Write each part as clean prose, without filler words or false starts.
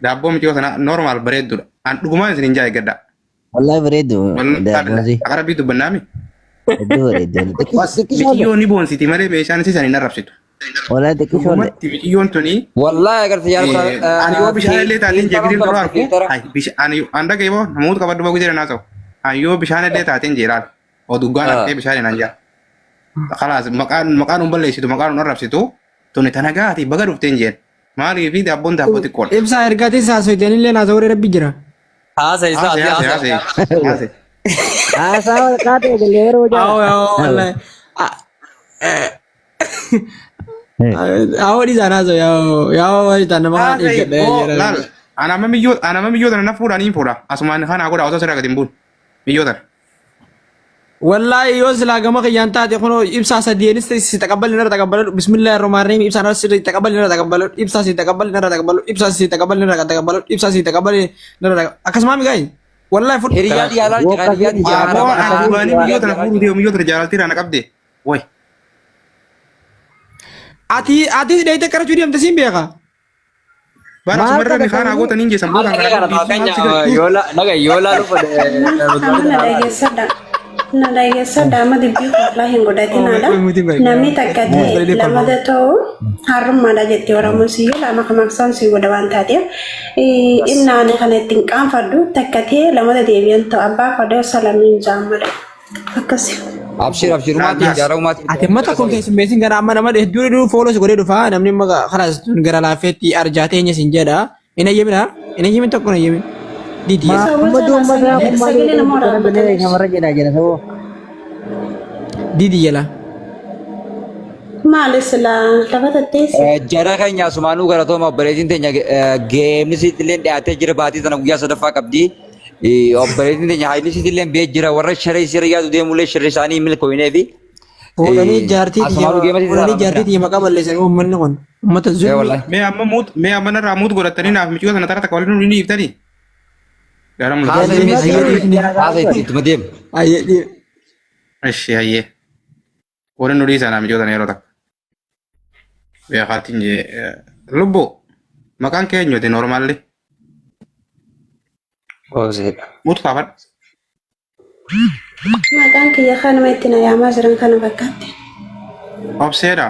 Daabboo miciyoo tana normal bareedduudha. An dhugumaan isin hin jaa eeggadha. Wallahi bareedu daabboon si Akka rabbii dubbannaami. hedduu bareeddu. Xiqqishoolle. Miciyyoo ni boonsiti malee meeshaan isiisan hin arrabsitu. Wallahi xiqqishoolle. Dhugumatti miciyyoon tuni Wallahi agartee eh, ani yoo bishaan illee taateen jeegitiin dura arku ani an dhagaye boo namoota qabadhu bagu jedhan haasa'u. Ani yoo bishaan illee taateen jeelaan oduggaan harkee bishaan hin anjaa. Kalaas maqaan maqaan hin balleessitu maqaan hin arrabsitu tuni tana gaati baga dhufteen jeen. Maaliif daabboon daabboo xiqqoodha. Ibsaa ergaatiin saasoyteen illee naa ta'uu rabbi jira. Haasa isaa Haase haase haasa. haase haase. Haasaa wal qaatee eegalee yeroo Awoo jaa. awoo wallahi. Awoo dhiisaa naa ta'u yaa'oo yaa'oo wayita nama kana Haase eeggadha boo jira. laal ana amma miyyoo ana amma miyyoo tana na fuudha niin fuudha asumaan kanaa godha osoo sirraa gadi hin buun miyyoo tana. Wallahi yoo silaa gama kiyyaan taate kunoo ibsaa sadeenis si taqabbali narra taqabbalu bismillaahi rahmaani rahiim ibsaa narra si taqabbali narra taqabbalu ibsaa si taqabbali narra taqabbalu ibsaa si taqabbali narra taqabbalu ibsaa si taqabbali narra taqabbalu akkasumaa mi gaayi wallahi fudhu Hiriyaa dhiyaalaa jira hiriyaa dhiyaalaa. Aboo ani duraanii miyyoo tana fuudhu deemu miyyoo tana jaalaltii irraa na qabde. Way ati atis dheeyte qarachuu deemte siin beeka Bara Maal asumarra ni kaanaa qabatanii goota niin jeessan booda Maal kana kana dhiisii maal si fakkanya galchu. yoo la naga yoo laalu fedhe Amma na dhageessadha. Na dhageessadha amma dubbii kooflaa hin godhatinaadha. Namni takka ta'e lamada ta'u harrummaadha jetti Oromoon siyyuu lama kamaksaan si godha waan taateef. Inni ani kana ittiin qaanfadhu takka ta'e lamada deebi'an ta'u abbaa fadha salamiin jaammadha. Akkasi. Abshir abshir umaatiin jaara umaatiin. Ati amma tokko keessummeessin gara amma nama hedduu hedduu fooloo si godhee dhufa namni amma kalaas tun gara laafeetti arjaatee eenyu sin jedha hin ayyamin haa hin ayyamin tokko hin ayyamin didi Ummatu ummata Sagalee nama waraabbatanii. namarra jedhaa jira saboo. didi jala. Maali silaa lafa tatteessi? Jara keenya asumaanuu galatooma obboleettiin teenya geemni sitti illee dhiyaatee jira baatii tana guyyaa sadaffaa qabdi. Obboleettiin teenya haayilli sitti illee bee jira warra sharee sirra yaadu deemullee sharri isaanii milkooyinee fi. Fuudhanii jaartii tiyya Asumaanuu geema sitti fuudhanii jaartii tiyya maqaa balleessan uummanni kun uummata zulmii. Wallahi. Mee amma muut mee amma narraa muut godhattanii naaf miccoo sana tara takka waliin nu dhiiftanii. Gara mul'atu. Haasa Hayyee haasa ittuma deema. Hayyee Ishi hayyee. Waliin nu dhiisaa naaf miccoo sana yeroo takka. Beekaatiin jee lubbu maqaan kee eenyuti normaalli Obseedha. muut kaafadhu. Maqaan kiyya kanuma itti na yaamaa jiran kana fakkaatti. Obseedha.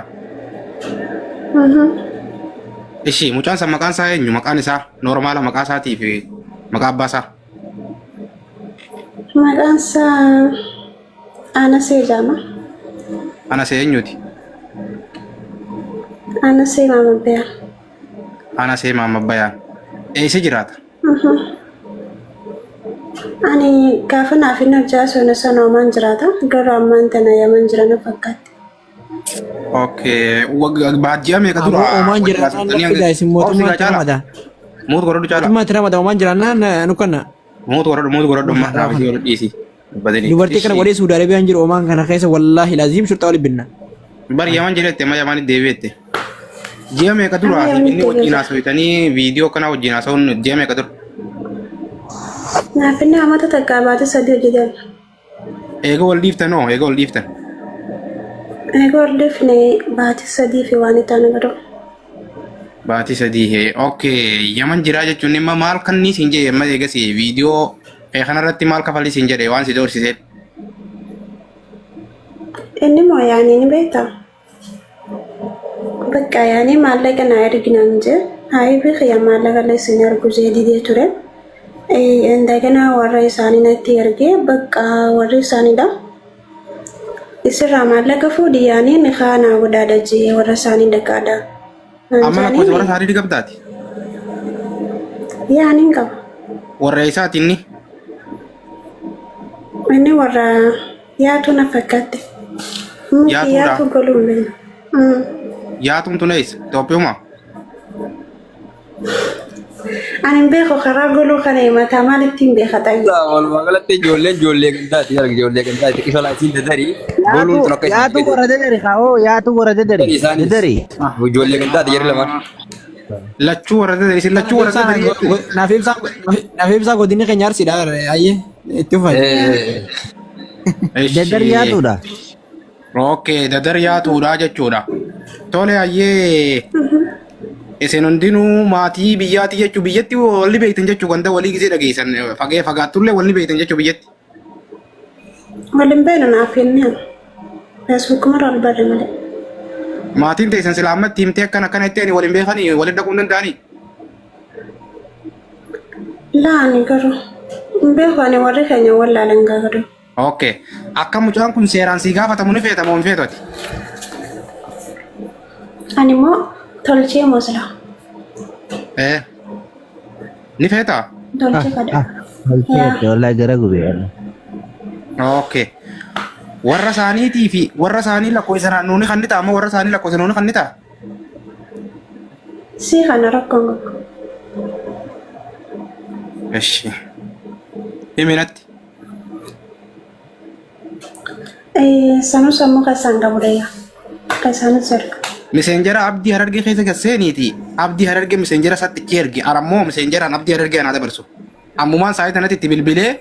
Ishi mucaan san maqaan isaa eenyu maqaan isaa normaala maqaa isaatii fi maqaa abbaa isaa. Maqaan isaa Anasee jedhama. Anasee eenyuti? Anasee Maamabbeeyaa. Anasee Maamabbayaan. Eessa jiraata? Ani gaafa naaf hin hojjaa sana sana Omaan jiraata. Garuu ammaan tana Yaman jira na fakkaatti. Okay. Baadiyyaa meeqa dura? Aboo Omaan jiraannaan na fidaa isin mootummaatti ramada. Muut godhadhu caala. Mootummaatti ramada Omaan jiraannaan nu kenna. Muut godhadhu muut godhadhu amma naaf isii godhadhu dhiisi. Badanii. Dubartii kana godhee Suudi Arabiyaan jiru Omaan kana keessa wallaahi laziim shurxaa waliin binna. Bari Yaman jedhette amma Yamanitti deebi'ette. Ji'a meeqa dura Amma Yamanitti inni wajjin deebi'e. haasawitanii viidiyoo kana wajjin haasawuun ji'a meeqa dura? Naaf inni amata takkaa baate sadii hojjetan. Eega wal dhiiftan hoo eega wal dhiiftan. Eega hordofne baate sadii fi waan itti aanu godhu. Baatii sadii hee okay Yaman jiraa jechuun imma maal kanni siin jedhe amma eegas viidiyoo kanarratti maal kafalli siin jedhe waan si doorsisee. Inni moo yaanii ni beektaa? Bakka yaanii maallaqa naa erginaan jee haayibi kiyya maallaqa illee isin ergu jee didee ture. Indagana warra isaanii natti ergee bakka warri isaaniidha. Isirraa maallaqa fuudhi yaanii ni kaanaa godhaadha jee warra isaanii dhaqaadha. Amma lakkoofsa warra isaanii ni qabdaati. Yaanii hin qaba. Warra isaati inni. Inni warra Yaatuu na fakkaatti. Muki Yaatuudha. yaatuu galuu hin beeknu. Yaatuun tun eessa? Itoophiyuma? Ani hin beeku karaa goluu kana himataa maalitti hin beeka xayyi. Walumaa galatti ijoolleen ijoollee gandaati argi ijoollee gandaati isa laatiin dadarii goluun tun akka isin Yaatu warra dederi kaa'oo yaatu warra dederi. Isaanis. Dederi. ijoollee gandaati jarri lamaan. Lachuu warra dederi isin lachuu warra dederi jechuudha. Naaf ibsaa naaf ibsaa godinni keenya arsiidha ayyee itti uffate. Dederi yaatuudha. Okay, dadar yaatuudha jechuudha. Tole ayyee. Isin hundinuu maatii biyyaati jechuu biyyatti walli beektan jechuu ganda walii gisee dhageessan fagee fagaattullee walli beektan jechuu biyyatti. Waliin beeknu naaf jennaan. Feesbuukuma irraa wal barre malee. Maatiin teessan silaa ammatti himtee akkana akkana itti ani waliin beekanii waliin dhaquu hin danda'anii. Laa ani garuu hin beeku ani warri keenya wallaalan gaagadu. Okay. Akka mucaan kun seeraan sii gaafatamu ni feeta moo hin feetu ati? Ani immoo tolchee moo silaa? Eh. Ni feetaa? Tolchee kadha. Yaa. Wallahi gara gubee. Okay. Warra isaaniitii fi warra isaanii lakkoofsa nuuni kan ni ta'a moo warra isaanii lakkoofsa nuuni kan ni ta'a? Sii kana rakkoon qabu. Eshi. Himi natti. Sanuu sammuu keessaan qabu dayya. Keessaanis erga. Miseenjera Abdii Harargee keessa gad seeniiti. Abdii Harargee miseenjera isaatti ichi ergi. Arammoo miseenjeraan Abdii Harargee anaa dabarsu. Ammumaan sa'aatii tanatti itti bilbilee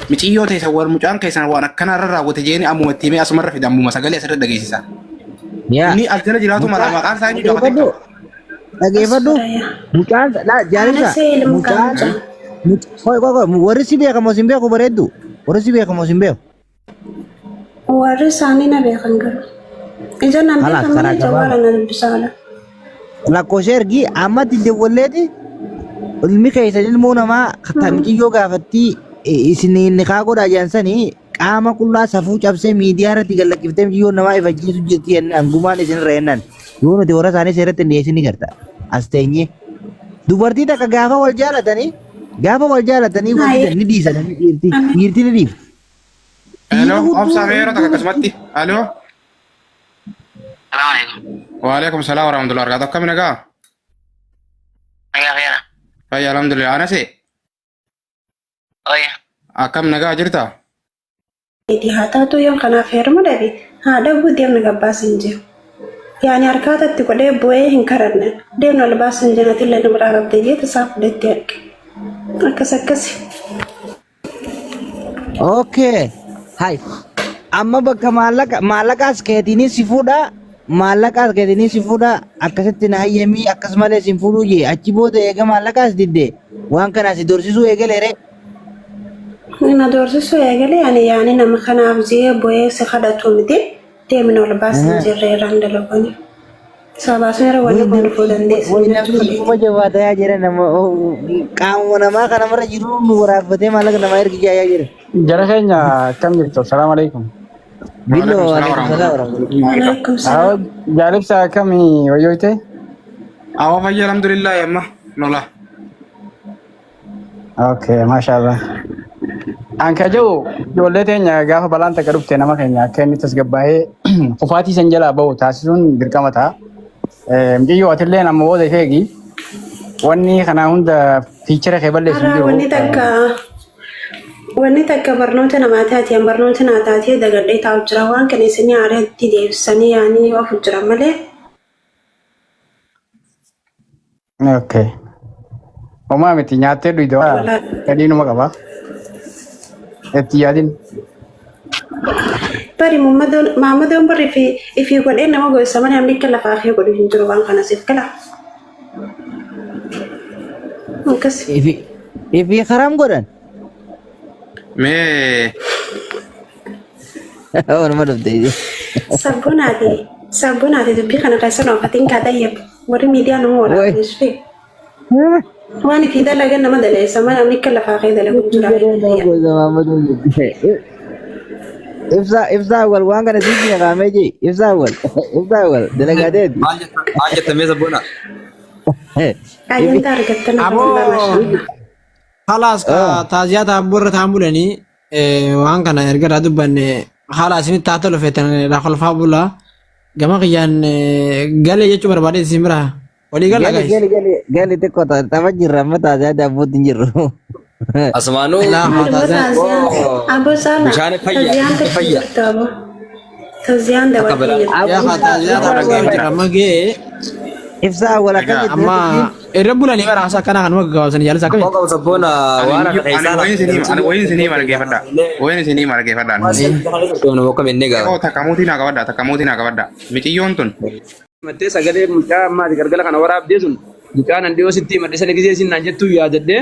miciyyoo teessan war mucaan keessan waan akkanaa irra raawwate jeeni ammuma itti himee asumarra fida ammuma sagalee asirra dhageessisa. Yaa. Inni as jala jiraatu mala maqaan isaa eenyu gaafate Dhageeffadhu. Dhageeffadhu. Mucaan laa jaalisa. Ana seelum Mucaan kan qoy qoy qoy warri si beekamoo sin beeku bareeddu. Warri si beekamoo sin beeku. Warri isaanii na beekan garuu. Ija nan Kalaas, beekan karaa malee jawaala gabaabaa. na dubbisaa oola. Lakkoofsa ergii ammatti dawwalleeti ilmi keessan ilmoo namaa muciyyoo gaafattii isin nikaa godhaa jaansanii qaama qullaa safuu cabsee miidiyaa irratti gallakkiftee muciyyoo namaa ifachiisu jirti jennaan gumaan isin irra jennaan yoo nuti warra isaanii seeratti hin dhiyeessin ni garta as teenyee. Dubartii takka gaafa wal jaalatanii gaafa wal jaalatanii wal didan ni dhiisan dhiirti dhiirti ni dhiifti. Hello, obsa mee yeroo takka akkasumatti. Hello. Waalaikum salaam warahmatullahi wabarakatuh. Akkami nagaa? Nagaa fayyaa. Fayyaa alhamdulillah. Anase Oya. akkam nagaa jirta? Itti haa taatu yoo kanaaf heeruma dhabe haa dhabuu deemna gabbaas hin jiru. Yaani harkaatatti godhee bu'ee hin karanne deemna ol baas hin jiru atillee nu biraa qabdee jeeti isaa fudhattee arge. Akkas akkasi. Okay. Hai. Amma bakka maallaqa maallaqaas keetiin si fuudha maallaqaas keetiin si fuudha akkasitti na hayyamii akkasumallee sin fuudhuu jee achi booda eega maallaqaas didde waan kana si dorsisuu eegale ree. Na doorsisuu eegalee ani yaani nama kanaaf jee bu'ee si kadhatu miti deemna ol baas hin jirre irraan dalagani. Sabaasni yeroo wanni kun dhufuu dandeessu. Way namni hiyyuma jabaata yaa jira nama qaamuma namaa kanamarra jiru nu waraabbatee maallaqa namaa ergi jaa jira. Jara keenya akkam jirtu? Assalaamu alaikum. Billoo Waalaikum alaikum salaam salaam warahmatullahi. Alaikum salaam. Jaalibsa akkamii wayyoyte? Awa fayyaa alhamdulillah amma lola. Okay, maashaallah. An ka jiru ijoollee teenya gaafa balaan takka dhufte nama keenya akka inni tasgabbaa'ee kufaatii san jalaa bahu taasisuun dirqama ta'a. Mucayyoo atillee amma booda ishee eegi. Wanni kana hunda fiichara kee balleessu hin Har'a jiru. wanni takka wanni takka barnoota namaa taate an barnoota naa taatee dagadhee taa'u jira waan kana isinii aareetti deebisanii yaanii ofu jira malee. Okay. Homaa miti nyaattee dhuyde waa fedhiinuma qaba. Itti yaadin. Bari maammadoon barri fi ifii godhee nama gosa malee namni akka lafaa kee godhu hin jiru waan kana siif gala. Akkas. Ifi haram godhan. Mee Waanuma dhufte. Sabbonaati sabbonaati dubbii kana keessa noofatiin kaa xayyabu warri miidiyaa nama waraabnis fi waan ifii dalagan nama daleessa malee namni akka lafaa kee dalagu hin jiru. Ibsaa ibsaa wal waan kana siif naqaamee jee ibsaa wal ibsaa wal dalagaa ta'eeti. Maal jetta mee sabboona? Ayyantaa argattan Aboo maashaallah. Halaas ka taaziyaa taabborra taan bulanii waan kana erga irraa dubbanne haala isinitti haa tolu feetan irraa kolfaa bulaa gama kiyyaan galee jechuu barbaade isin bira walii gala Gali guys. gali gali gali xiqqoo tapha jirra amma taaziyaa daabbootti hin jirru. Asumaanuu Laa haa Maal taaziyaa. taaziyaa aboo saala Bishaan fayyaa, taaziyaan bishaan takka fayyaa. jirtu aboo taaziyaan Akka dabartee balaa. jirtu. Yaa haa taaziyaa taabborra jira amma ga'ee Ibsaa wal akka Egaa. jettu amma irra bulanii bara haasaa akkanaa kanuma gaggabaabsanii jaalisa Akkoo akkamitti. qabu sabboona waan ani akka keessaa wayin isinii ani wayin isinii margeeffadha. Wayin isinii margeeffadha. Akkam inni Yoo gaa. takka muutii naa qabadha takka muutii naa qabadha. Miciyyoon tun Himattee sagalee mucaa ammaati galgala kana waraabdee sun mucaan an dhiyoo sitti himadhe sana gisee isin naan jettuu yaadadhee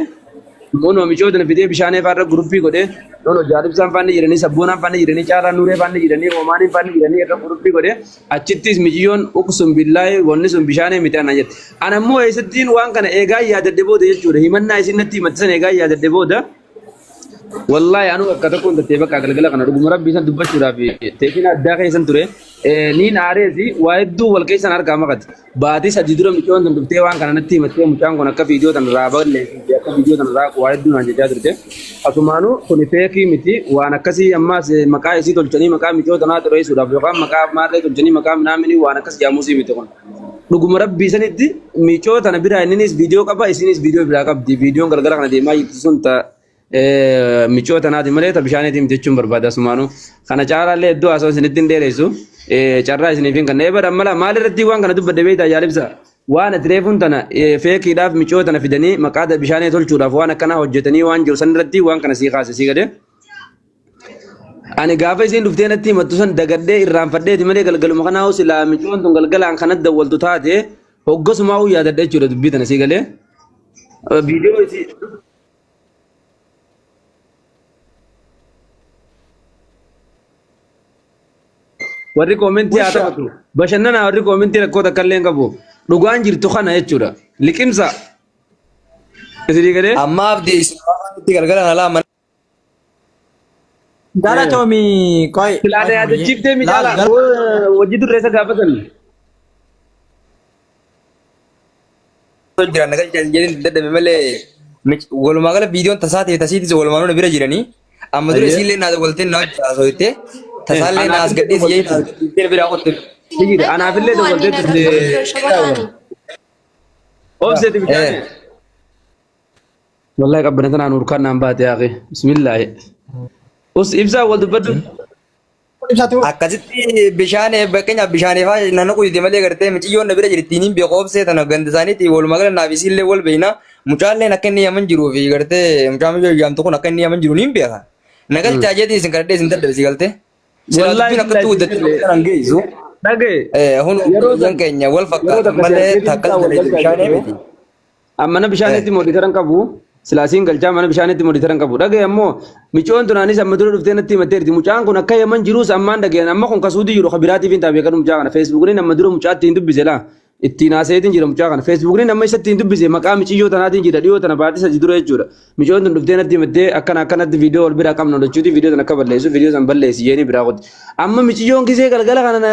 Kunoo micoota na fidee bishaan faarra guruppii godhee nono jaalibsaan faanni jiranii sabboonaan faanni jiranii caalaa nuuree faanni jiranii oomaaniin faanni jiranii irra guruppii godhee achittis miciyyoon uqsum billaahi wanni sun bishaanee miti ana jette. Ana immoo eessattiin waan kana eegaa yaadadhe booda jechuudha himannaa isin natti himatte sana eegaa yaadadhe booda Wallaahi anuu akka tokkoon tattee bakka galgala kana dhuguma rabbii san dubbachuudhaaf teessina addaa keessan ture. Niin aareesi waa hedduu wal keessan harkaa makate. Baatii sadii dura micoon tun dhuftee waan kana natti himattee mucaan kun akka viidiyoo tan irraa balleessu fi akka viidiyoo tan irraa waa hedduu naan jechaa turte. Asumaanuu kuni feekii miti waan akkasii ammaas maqaa isii tolchanii maqaa micoo tanaa xureessuudhaaf yookaan maqaa maarree tolchanii maqaa minaaminii waan akkas jaamusii miti kun. Dhuguma rabbii sanitti micoo tana biraa inninis viidiyoo qaba isinis viidiyoo biraa qabdi. Viidiyoon galgala kana deemaa jirtu sun ta micoo tanaati malee ta bishaaniiti miti jechuun barbaada asumaanuu. Kana caalaallee hedduu haasawaa isinitti hin dheeressu. Carraa isiniif hin kenna. Eebada mala maalirratti waan kana dubbadde beektaa jaalibsa. Waan ati reefuun tana feekiidhaaf micoo tana fidanii maqaa bishaanii tolchuudhaaf waan akkanaa hojjetanii waan jiru sanirratti waan kana sii kaase sii galee. Ani gaafa isiin dhuftee natti himattu san dagadhee irraanfadheeti malee galgaluma kanaa hoo silaa micoon tun galgalaan kanatti dawwaltu taate hoggasumaa hoo yaadadha jechuudha dubbii tana sii galee. Viidiyoo isii warri koomentii haa Wisha. taphatu. Bashannanaa warri koomentii rakkoo takka illee hin qabu. Dhugaan jirtu kana jechuudha. Liqimsa. Isinii galee? Amma abdii isin waan itti galgala na laa Galatoomi qoy. Silaana yaadachiiftee mi Laal caalaa hojii durreessa gaafatan. Jiran nagaa jedheen dadhabe malee walumaa gala viidiyoon tasaa ta'e tasiitis walumaa nuna bira jiranii amma dura isiillee naa waltee naa hojii tasaallee naa as gadhiisi jedhee naa gadhiistee biraa qotte. Anaafillee dawwaltee turte. Obseeti bishaan. Wallahi qabbana tanaan urkaan naan baate yaaqi. Bismillaahi. Us ibsaa wal dubbadhu. Ibsatu. Akkasitti bishaan fakkeenyaaf bishaan ifaa nana quyite malee gartee miciyyoon na bira jirti niin beeku obsee tana ganda isaaniitti walumaa gala naaf isiillee wal beekna mucaalleen akka inni yaman jiruu fi gartee mucaan miyyoo yaamtu kun akka inni yaman jiru niin beeka. Nagalchaa jeetiin isin kadhadhee isin dadhabe si galtee. Silaa Wallahi dubbiin akkatti billahi guddattee billahi. kan geessu. Dhagaye. Hun Yeroo obboleeyyan keenya wal yeroo fakkaatan takka si malee argee takka ibsaa wal dalee galchaa bishaan jechuudha. miti. Mana bishaaniitti mooditara hin qabu. Silaasiin galchaa mana bishaaniitti mooditara hin qabu. Dhagaye ammoo micoon tunaanis amma dura dhuftee natti himatteerti. Mucaan kun akka yaman jiruus ammaan dhagayan. Amma kun kasuudii jiru ka biraatiif hin ta'a beekadu mucaa kana. Feesbuukni amma dura mucaatti hin dubbise laa. Ittiin haasayeetiin jira mucaa kana. Feesbuukni amma isatti hin dubbise maqaa miciyyoo tanaatiin jira dhiyoo tana baatii sadii dura jechuudha. Micoon tun dhuftee natti himattee akkana akkanatti viidiyoo wal biraa qabna jechuuti viidiyoo sana akka balleessu viidiyoo sana balleessi jeeni biraa qotti. Amma miciyyoon gisee galgala kana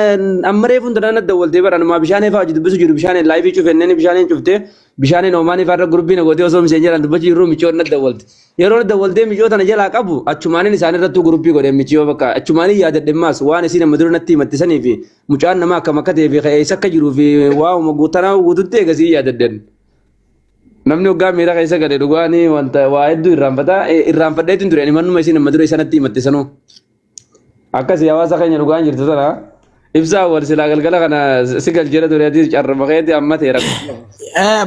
amma reefuun tana natti dawwaltee bara anumaa bishaan fa'aa hojii dubbisu jiru bishaan laayifii cufe inni bishaan cuftee bishaan oomaanii fa'aa irra gurbii na gootee osoo miseen jalaan dubbachuu jirru micoon natti dawwalte. Yeroo natti dawwaltee miciyoo tana jalaa qabu achumaaniin isaan irrattuu gurbii godhe miciyoo bakka achumaaniin yaadadhe maas waan isiin amma dura natti himatte sanii fi mucaan nama akkam akka ta'ee fi eessa akka jiruu fi waa'uma guutanaa guututti eegasii yaadadhen. Namni hoggaa miira keessa gale dhugaanii wanta waa hedduu irraanfata. Irraanfadheetiin ture ani mannuma isin amma dura isanatti himatte sanuu. Akkasii hawaasa keenya dhugaan jirtu tana. Ibsaa wal silaa galgala kana si galcheera ture ati carrama keetti amma ta'e rakkoo.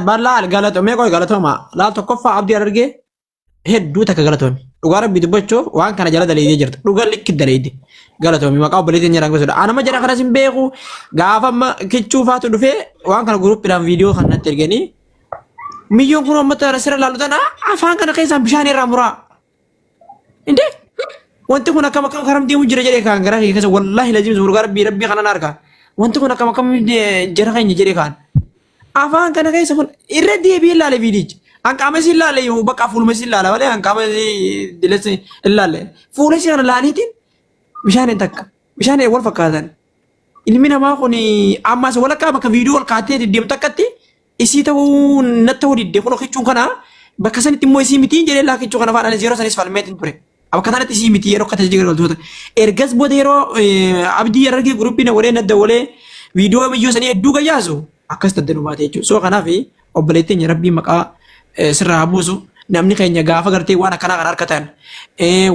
Bal'aa galatoomee qoy galatooma. Laal tokkoffaa abdii argee hedduu takka galatoomi. Dhugaa rabbii dubbachuuf waan kana jala daleeydee jirta. Dhugaa likki daleeyde. Galatoomi maqaa obboleettiin jedhan gosoodha. Anama jara kanas hin beeku. Gaafa amma kichuu faatu dhufee waan kana guruuppiidhaan viidiyoo kan natti erganii. Miyyoon kun uummata sirra laalu tana afaan kana keessaan bishaan irraa muraa. Indee wanti kun akkam akkam karam deemu jira jedhee kaan garaa keessa wallaahi lazim dhugaa rabbii rabbii kanan arga. Wanti kun akkam akkam jara keenya jedhee kaan. Afaan kana keessa kun irra deebi'ee ilaale viidiyicha. An qaama isii ilaale yoo bakka fuuluma isii ilaala malee an qaama isii dileessa ilaale. Fuula isii kana ilaaliitiin bishaan hin takka. Bishaan wal fakkaatan. Ilmi namaa kun ammas walakkaa bakka viidiyoo ol kaatee deddeemtu takkatti isii ta'uu natti ta'uu didde kun kichuun kana bakka sanitti immoo isii mitiin jedhee laa kichuu kana faadhaan yeroo sanis falmeetiin ture. Bakka sanatti isii miti yeroo akka tajaajila galtoota. Ergas booda yeroo abdii argee guruppiin walee nadda walee viidiyoo biyyoo sanii hedduu gayyaasu akkas taddanuu baate jechuudha. So kanaaf obboleettiin keenya rabbiin maqaa sirraa haa buusu namni keenya gaafa gartee waan akkanaa kana harkatan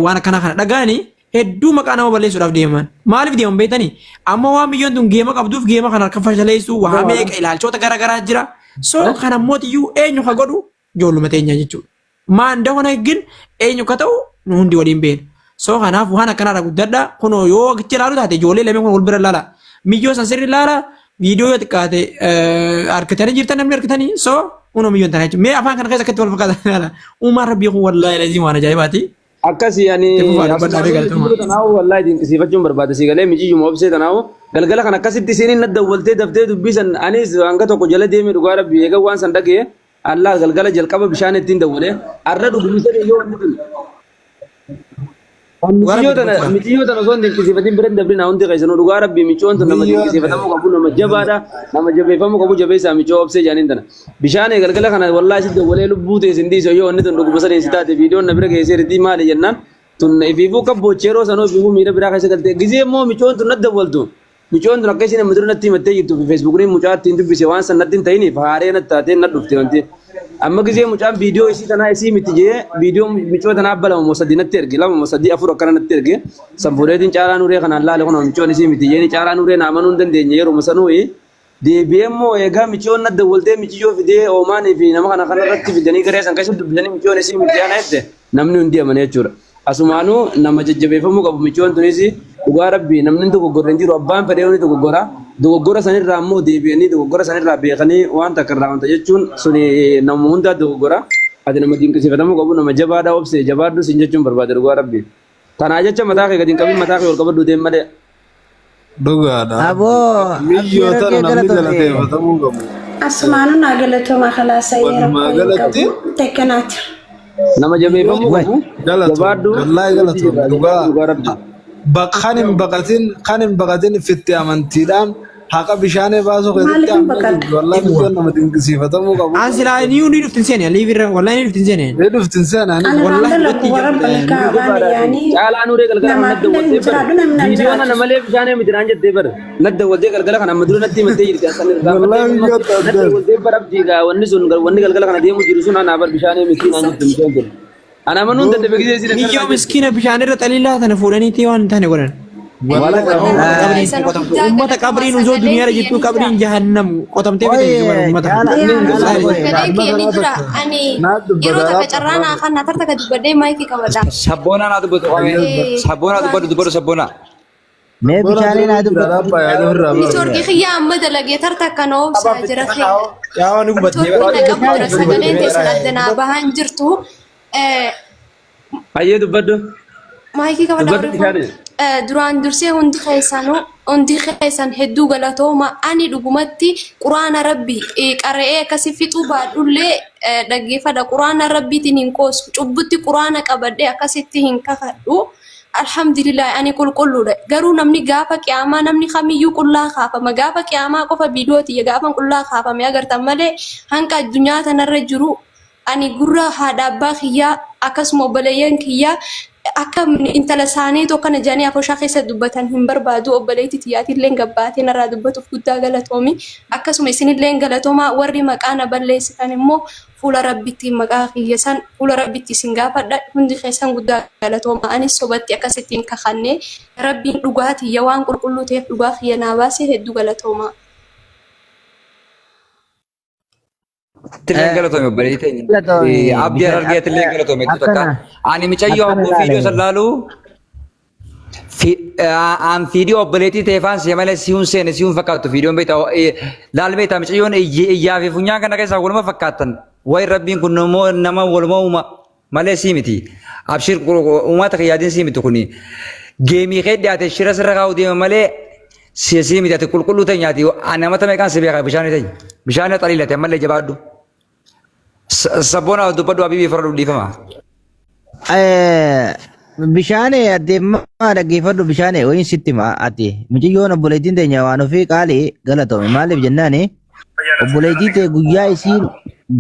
waan akkanaa kana dhaga'anii hedduu maqaa nama balleessuudhaaf deeman. Maaliif deeman beektanii? Amma waan biyyoon tun geema qabduuf geema kana harka fashaleessuu waa meeqa ilaalchoota garaagaraa jira. So kana mootiyyuu eenyu ka godhu ijoolluma teenya jechuudha. Maa እንደሆነ ግን eenyu akka ta'u nu hundi waliin beekna. So kanaaf waan akkanaarra guddadha. Kunoo yoo achi ilaalu taate ijoollee lameen kun wal bira ilaala. Miyyoo san sirri ilaala. Viidiyoo yoo xiqqaate harkitanii jirtan namni harkitanii so kunoo miyyoon tana jechuudha. Mee afaan kana keessa akkatti wal fakkaatan ilaala. Uumaan rabbii kun wallaahi lazii waan ajaa'ibaati. Akkasii ani Itti fufaa dubbadhaa asumaan galatoomaa. miciyyoo tanaahu wallaahi dinqisiifachuun barbaada si galee miciyyuma obsee tanaahu galgala kan akkasitti isiin na dawwaltee daftee dubbisan anis hanga tokko jala deemee dhugaa rabbi eega waan san dhagee Allah galgala jalqaba bishaan ittiin dawwalee arra dhugumsa yoo wanni tun Dhugaa Miciyyoo rabbi tana dubbadhaa. miciyyoo tana osoo hin dinqisiifatin bira hin dabrin hundi keessanuu dhugaa rabbii miciyyoon tun nama Miyyoon dinqisiifatamuu qabu nama jabaadha nama jabeeffamuu qabu jabeessaa miciyyoo obsee jaaniin tana bishaan galgala kana wallaahi si dawwalee lubbuu ta'e sin dhiisu yoo wanni tun dhuguma saniin si taate viidiyoon na bira geessee ritii maali jennaan tun ifiifuu akka boocheeroo sanuu ifiifuu miira biraa keessa galtee gizee immoo miciyyoon tun na dawwaltu miciyyoon tun akka isheen amma dura natti himattee jirtu fi feesbuukniin mucaa ittiin dubbise waan san natti hin ta'iniif haaree natti taatee na dhufte wanti amma gizee mucaan viidiyoo isii tanaa isii miti jee viidiyoo miciyoo tanaa abba lama moo sadii natti erge lama moo sadii afur akkana natti erge san fuudheetiin caalaa nuree kanaan laale kun miciyoon isii miti jeeni caalaa nuree na amanuu hin dandeenye yeruma sanuu deebi'ee immoo eegaa miciyoon na dawwaltee miciyoo fidee oomaanii fi nama kana kana irratti fidanii garee san keessa dubbisanii miciyoon isii miti ana jette namni hundi amane jechuudha. Asumaanuu nama jajjabeeffamuu qabu miciyoon tunis dhugaa rabbii namni hin dogoggorre hin jiru abbaan fedhee ni dogoggora dogoggora sanirraa immoo deebi'anii dogoggora sanirraa beekanii waan takka irraa wanta jechuun suni nama hundaa dogoggora ati nama dinqisiifatamuu qabu nama jabaadha obse jabaadhu sin jechuun barbaade dhugaa rabbii. Tanaa jecha mataa kee gadi hin qabin mataa kee ol qabadhu deem malee. Dhugaadha. Aboo Miyyoo abdii tana argee namni galatoomi. galateeffatamuu qabu. Asumaanuu naa galatooma kalaasa Walumaa rakkoo hin galatti qabu tekkanaati. Nama jabeeffamuu Wai. qabu galatoomi. jabaadhu Wallaahi sitti galatoomi. jira Dhugaa jabaadhu dhugaa rabbii. kan hin baqatin kan hin baqatin fitti amantiidhaan haqa bishaanii baasuu keessatti Maaliif hin amma baqadha? jirtu wallaahi micyoon nama dinqisiifatamuu qabu. An silaa ni ni dhuftin seene liivirra wallahi ni dhuftin seene. Ni dhuftin seenaa ni Ani Wallahi waan dhugatti dalagu warra balkaa waan yaanii Caalaa Nuuree galgala kana namaaf nadda illee hin waltee bara. jiraadhu namni naan Viidiyoo kana jiraachisu. malee bishaan miti naan jettee bara. Nadda waltee galgala kana amma dura natti himattee jirti. Asaan irraanfattee Wallaahi amma miyyoo nadda taate. waltee bara abdii gaa wanni sun wanni galgala kana deemu jiru sun anaa bar bishaan miti naan jette mucaan kun. Ana amanuun dadhabe gisee isin Miyyoo akkana naan jette. miskiina bishaan irra xaliilaa tana fuudhaniitii waan hin taane godhan. Wallaahi Uummata Eh, qabriin Keessan qotamtu. guddaa Uummata galatoomaa qabriin osoo sagaleen duniyaarra kiyya jirtu ni jira. qabriin jahannam qotamtee Qoy fite jechuudha uummata caala kana. Yaa caala Wallaahi. qoy Sagaleen kiyya ni jira. Ani yeroo takka carraa naa kanna tarta ka dubbadhee maayikii qabadha. Sabboonaa naa dubbatu qomee. Eh, Sabboonaa duraan dubbadhu dubbadhu sabboonaa. Mee Bora bishaanii naa deemuu jira dubbadhu. rabbaa yaada ofirraa baasa. Niitoorkii kiyya amma dalagee tarta kana obsaa jira kiyya. Yaa ni gubatte. Niitoorkiin na qabu jira sagaleen teessan adda naa bahaan jirtu. Eh, Hayyee dubbadhu. Maayikii qabadha Dubbadhu warri kun. bishaan. Duraan dursee hundi keessanuu hundi keessan hedduu galatooma ani dhugumatti quraana rabbi qara'ee akkasi fixuu baadhullee dhaggeeffadha quraana rabbiitiin hin qoosu cubbutti quraana qabadhee akkasitti hin kakadhu alhamdulillah ani qulqulluudha garuu namni gaafa qiyaamaa namni kamiyyuu qullaa kaafama gaafa qiyaamaa qofa viidiyoo tiyya gaafa qullaa kaafame agartan malee hanqa addunyaa tanarra jiru ani gurra haadha abbaa kiyyaa akkasuma obboleeyyan kiyyaa akka intala isaanii tokkana jedhanii afoshaa keessa dubbatan hin barbaadu obboleetti tiyyaatillee gabbaatee narraa dubbatuuf guddaa galatoomi akkasuma isinillee galatoomaa warri maqaa na balleessitan immoo fuula rabbitti maqaa kiyya san fuula rabbitti isin gaafadha hundi keessan guddaa galatoomaa anis sobatti akkasitti hin kakanne rabbiin dhugaa tiyya waan qulqulluu ta'eef dhugaa kiyya naa baase hedduu galatoomaa. Tilleen galatoomi obboleettii teenya. Galatoomi. Abdii Harargee tillee galatoomi hedduu takka. Akkana Ani micayyoo akkana hogguu fiidiyoo ilaale. san laalu aan fiidiyoo obboleettii ta'e faan see malee si'uun seene si'uun fakkaattu fiidiyoon beektaa laal beektaa micayyoon iyyaa fi funyaan kana keessaa waluma fakkaattan. Wayi rabbiin kun immoo nama waluma uuma malee sii miti. Abshir uumaa takka yaadin sii miti kuni. Geemii kee dhiyaate shira sirra kaa'uu deema malee sii miti ati qulqulluu ta'e nyaati. Ani amata meeqaan si beeka bishaan ta'e. Bishaan xaliilate ammallee jabaadhu. Sabboona dubbadhu abibii fara dhiifama. Bishaan adeemaa dhaggeeffadhu bishaan wayiin sitti hima ati mucayyoon obboleettiin teenya waan ofii qaalii galatoomi maaliif jennaani obboleettii tee guyyaa isiin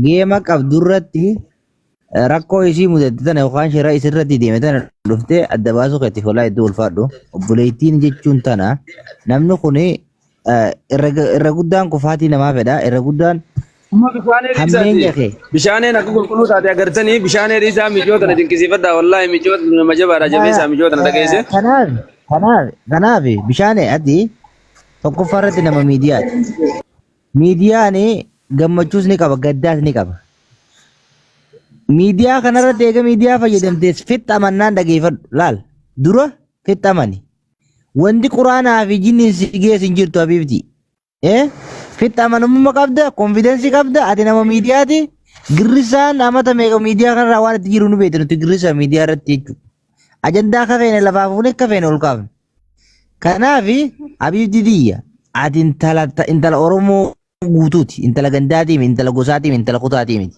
geema qabdurratti rakkoo isii mudatte tana yookaan shira isirratti deeme tana dhuftee adda baasuu keetiif walaa hedduu ulfaadhu obboleettiin jechuun tana namni kun irra guddaan kufaatii namaa fedha irra guddaan Amma bishaanee hammeenya dhiisaati. kee Bishaaneen akka qulqulluu taate agartanii bishaanee dhiisaa miicoo tana dinqisiifadhaa wallaahi miicoo nama jabaadha jabeessaa miicoo tana dhageesse. Kanaaf kanaaf kanaaf bishaan ati tokkoffaa irratti nama miidiyaati. Miidiyaan gammachuus ni qaba gaddaas ni qaba. Miidiyaa kanarratti eega miidiyaa fayyadamtees fixxamannaan dhageeffadhu laal dura fixxamani. Wanti quraanaa fi jinniin si geessu hin jirtu habiibti. Eh? Fitti amanamummaa qabda, konfidensii qabda, ati nama miidiyaati. Girrisaan amata meeqa miidiyaa kanarraa waan itti jiru nu beektu nuti girrisaa miidiyaa irratti jechuudha. Ajandaa akka feene lafaa fuunee akka feene ol kaafne. Kanaaf Abiibti tiyya ati intala intala Oromoo guutuuti. Intala gandaatii miti, intala gosaatii miti, intala kutaatii miti.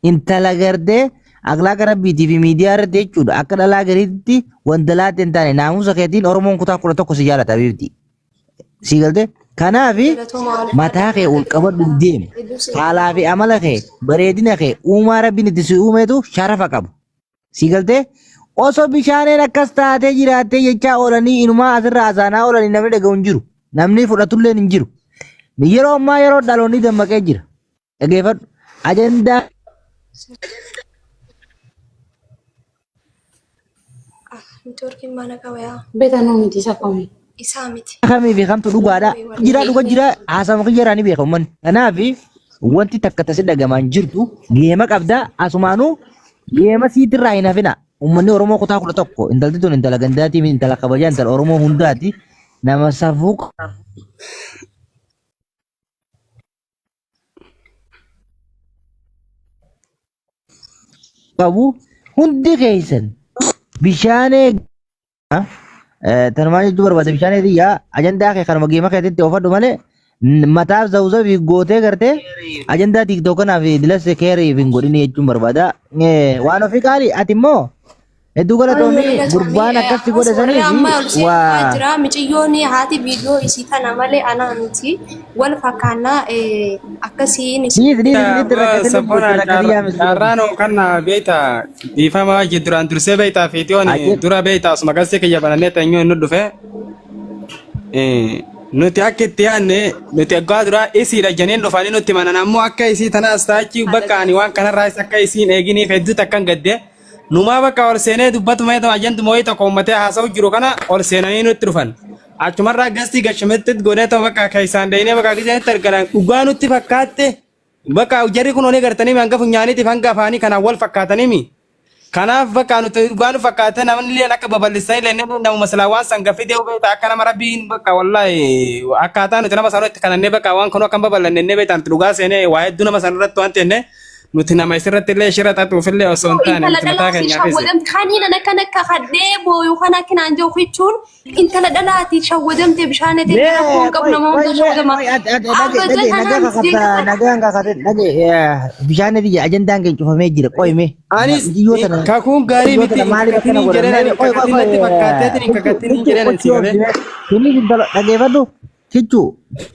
Intala gartee akhlaaqa rabbiitii fi miidiyaa irratti jechuudha. Akka dhalaa gariitti wanta laatte hin taane naamusa keetiin Oromoon kutaa 11 si jaalata Abiibti. Sii galte? Kanaaf Galatoomaa mataa kee ol qabadhu deemi. Hedduu si Haalaa fi amala kee, bareedina kee, uumaa rabbiin itti si uumeetu sharafa qabu. Sii galtee? Osoo bishaaneen akkas taatee jiraattee jechaa oolanii inumaa asirraa hasaanaa oolanii namni dhaga'u hin jiru. Namni fudhatulleen hin jiru. Yeroo ammaa yeroo dhaloonni dammaqee jira. Dhageeffadhu. Ajandaa Neetwoorkiin mana qaba yaa. Betanuu miti isa kami. Isaa miti. Kamii fi kamtu dhugaadha. Jira dhuga jira haasama kiyya ni beeka uummanni. Kanaaf wanti takka tasi dhagamaan jirtu geema qabda asumaanuu geema siitirraa hin hafina. Uummanni Oromoo kutaa 11 intalti tun intala gandaatii miti intala kabajaa intala Oromoo hundaati nama safuu qabu hundi keessan bishaan eegaa tanumaan jechuu barbaade bishaan eegaa ajandaa kee kanuma geema keetitti oofadhu malee mataaf zawzabii gootee gartee ajandaa tiiktook kanaaf dilas keeriif hin godhini jechuun barbaada. Waan ofii qaali ati immoo Hedduu galatoomi Galatoomi. gurbaan akkas si godhe Ammas warri sanii amma ol fi seenaa waa jira. Miciyyoon haati viidiyoo isii tana malee anaa miti. Wal fakkaannaa akkasiin isin. Dhiisi dhiisi itti rakkatin lubbu Sabboona itti rakkatin yaa miskiina. carraan kan beekta dhiifama duraan dursee beektaa fiitiyoon Ajib. dura beekta asuma gassi kiyya banannee teenyuu inni dhufe. Nuti akka itti yaadne nuti aggaa duraa isiidha jenneen dhufanii nutti manan ammoo akka isii tanaas taachi bakka ani waan kanarraa akka isiin eeginiif hedduu takkan gadde. Numaa bakka ol seenee dubbatuma yoo ta'u ajanduma wayii tokko uummatee haasa'u jiru kana ol seenanii nutti dhufan. Achumarraa gastii gashametti godhee ta'u bakka keessaan deemnee bakka gisanitti arganan dhugaa nutti fakkaatte bakka jarri kun onee gartanii hanga funyaaniitiif hanga afaanii kanaan wal fakkaatanii mi. Kanaaf bakka nuti dhugaa nu fakkaate namni illee akka babal'isanii illee namuma silaa waan san gaffitee beekta akka nama rabbiin bakka wallaahi akkaataa nuti nama sanatti kanannee bakka waan kanuu akka hin babal'anne beekta nuti dhugaa seenee waa hedduu nama sanarratti waan ta'e nuti nama isirratti illee shira xaxuuf illee osoo hin taane Intala nuti mataa dhalaa fi keenyaafis. shawwadamte kaniin an akkana akka kadhee booyu kana akkinaan jiru jechuun intala dhalaati shawwadamte bishaan Mee etee rakkoon qabu qoy nama qoy hunda mee shawwadama. qoy ati ati dhage Abba dhage kanaa nagaa miti kakata nagaan kakate dhage bishaan ati ajandaan keenya cufamee jira qoy mee Anis mijiyyoo tana kakuun gaarii mijiyyoo miti tana hin maaliif akkana kakatiniin godhan jedheen mee ani hin qoy qoy kakatin qoy natti fakkaatteetiin hin kichu kakatiniin kichu jedheen ani qochii si galee. obsine tunis intala dhageeffadhu kichu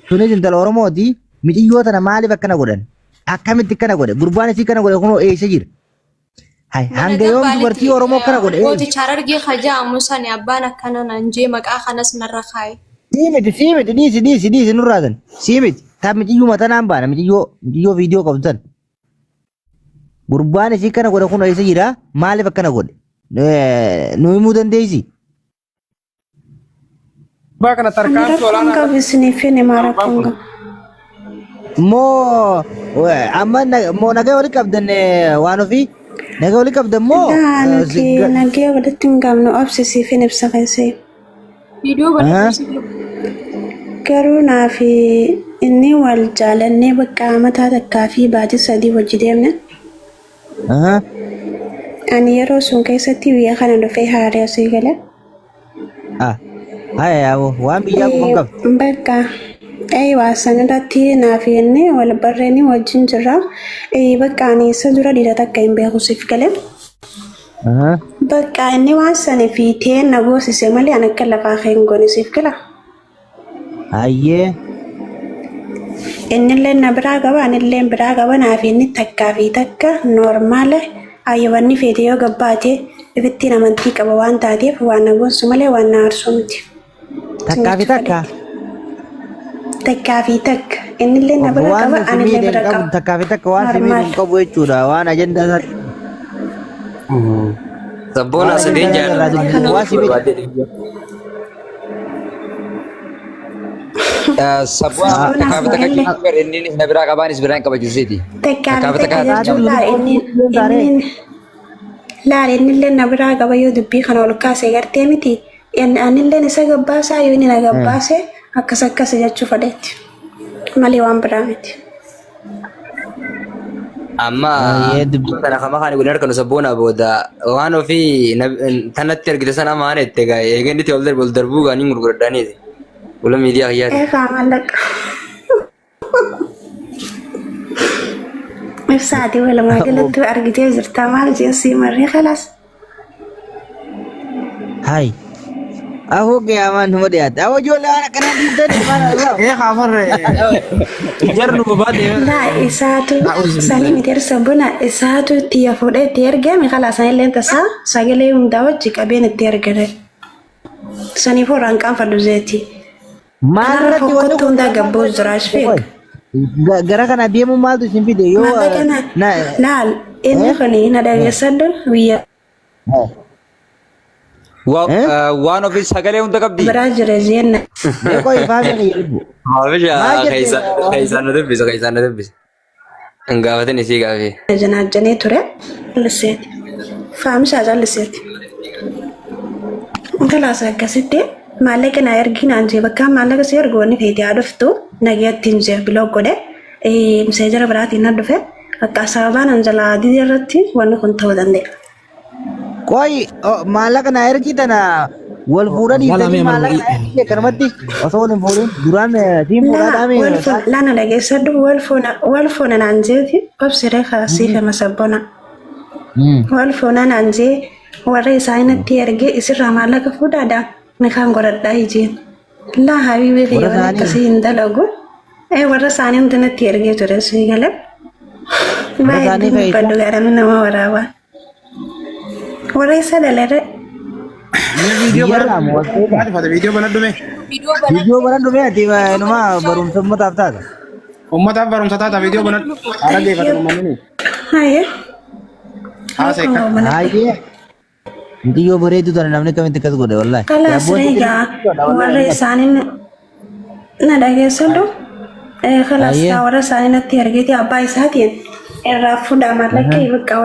tunis intala Oromooti mijiyyoo tana maaliif akkana godhan Akkamitti akkana godhe? Gurbaan isii kana godhe kunoo eessa jira? Hay Mana hanga yoom gabbaalitti dubartii Oromoo akkana godhe eenyu? gooticha harargee hajaamu sani abbaan akkana naan jee maqaa kanas narra kaaye. Sii miti sii miti dhiisi dhiisi dhiisi nurraa san sii miti ta miciyyuma tanaan baana miciyyoo miciyyoo viidiyoo qabdu tan gurbaan isii kana godhe kun eessa jira maaliif akkana godhe nu himuu dandeessi? Gurbaa kana Ani tarkaanfii rakkoon olaanaa qabu irratti isiniif hin himaa gurbaan rakkoon kun. qabu. Moo amma moo nagaa wali qabdan waan ofii nagaa wali qabdan moo Daa nuti nagee walitti hin qabnu obsi siif hin ibsa keessee. Viidiyoo barreessu. Garuu naa fi inni wal jaalannee bakka amataa takkaa fi baatii 3 wajji deemne. Ani yeroo sun keessatti biyya kana dhufee haaree asii gale. Ah, haya yaaboo waan biyyaa quban qabdu. Bakka waa san irratti naa fi inni wal barreeni wajjin jirra. Bakka ani isa dura dhiira takka hin beeku siif gale. Bakka inni waan sana fiitee na goosise malee ani akka lafaa kee hin goone siif gala. Hayyee. Innillee na biraa qaba anillee biraa qaba naa fi inni takkaa fi takka noormaala ayyaanni feete yoo gabbaate ifittiin amantii qaba waan taateef waan na goonsu malee waan na aarsu miti. Takkaa fi takka. Takkaa fi takka innillee na bira Waan qaba si anillee miidhe bira hin qabu qaba. takkaa fi takka waan si miidhe Normaal. hin qabu jechuudha waan ajandaa isaa. Sabboona Waan sadeen ajandaa irraa jaalladha. dubbatu waan si miidhe. Sabboona takkaa fi takka jechuun bara inni na biraa qabaanis biraa hin qabachuuseeti. Takkaa Takkaa fi fi takka takka jechuun laal inni inni laal innillee na biraa qaba yoo dubbii kana ol kaase gartee miti. Anilleen isa gabbaasaa yoo inni na gabbaase akkas akkas jechuu fedhetti. Malee waan biraa miti. Amma tana kama kan godhan harka nu sabboona booda waan ofii tanatti argite sana maana itti egaa eegeen itti ol darbu ol darbuu gaanii gurguradhaaniiti. Wala miidiyaa kiyyaati. Eegaa maallaqa. Ibsaati walumaa galatti argitee jirta maal jeessii marree kalaas. Hai. Ahoo qiyaamaan numa dhiyaate. Ahoo ijoollee waan akkanaa dhiibdan maal Allah. Ee kaafarre jarri nu babaate. Laa isaatu sanii miti ersa buna isaatu itti fuudhee itti ergame kalaas anillee tasaa sagalee hundaa wajji qabeen itti ergame. Saniif horaan qaanfadhu zeeti. Maal Kanarra irratti wanni fokkottuu kun hundaa gabboo jira ashfiq. Gara kana deemuun maaltu isin fide yoo Maallaqa na na laal inni eh? kun na dhageessadhu biyya Waan ofii sagalee hunda qabdi. biraa jira jeenna. Mee qoy faamii kiyya lubbu. Maafisha Maal jette keessaan na dubbisa keessaan na dubbisa. Hin gaafatin isii gaafii. Janaajjanee ture. Calliseeti. Faamshaa calliseeti. Kalaas akkasitti maallaqa naa ergii naan jee bakka maallaqa si ergu wanni feete haa dhuftu nagayatti hin jee biloo godhe miseejara biraatiin na dhufe akka sababaan an jalaa didee irratti wanni kun ta'uu danda'a. Qoy maallaqa naa ergii tana wal fuudha dhiiftanii maallaqa naa ergii akkanumatti osoo wal hin fuudhin duraan siin fuudhaa Laa dhaame. wal fuuna laa na dhageessadhu wal fuuna wal fuuna naan jeeti obsiree kaasii fema sabbona. Wal fuuna naan jee warra isaanii natti ergee isirraa maallaqa fuudhaadha ni kaan godhadhaa ijeen. Laa habiibii kiyya Warra waan isaanii akkasii hin dalagu. Warra isaanii hundi natti ergee ture sii galee. Warra Baay'ee isaanii dubbadhu fe'isa. gaadhaan nama waraabaa. Warra isa dalarre. Viidiyoo Biyyarraa moo wal fuudha? banadhu. Maal viidiyoo banadhu mee? Viidiyoo banadhu mee ati numa barumsa uummataaf taata. Uummataaf barumsa taata viidiyoo banadhu. Haala geeffatan uummanni. Haye. Haasee kan. Hayyee. Mucayyoo bareedduu tana namni akkamitti akkas godhe wallaahi. Kalaas Yaabboon egaa warra isaanii na dhageessadhu. Kalaas Hayyee. warra isaanii natti ergeeti abbaa isaatiin irraa fuudhaa maallaqa bakka.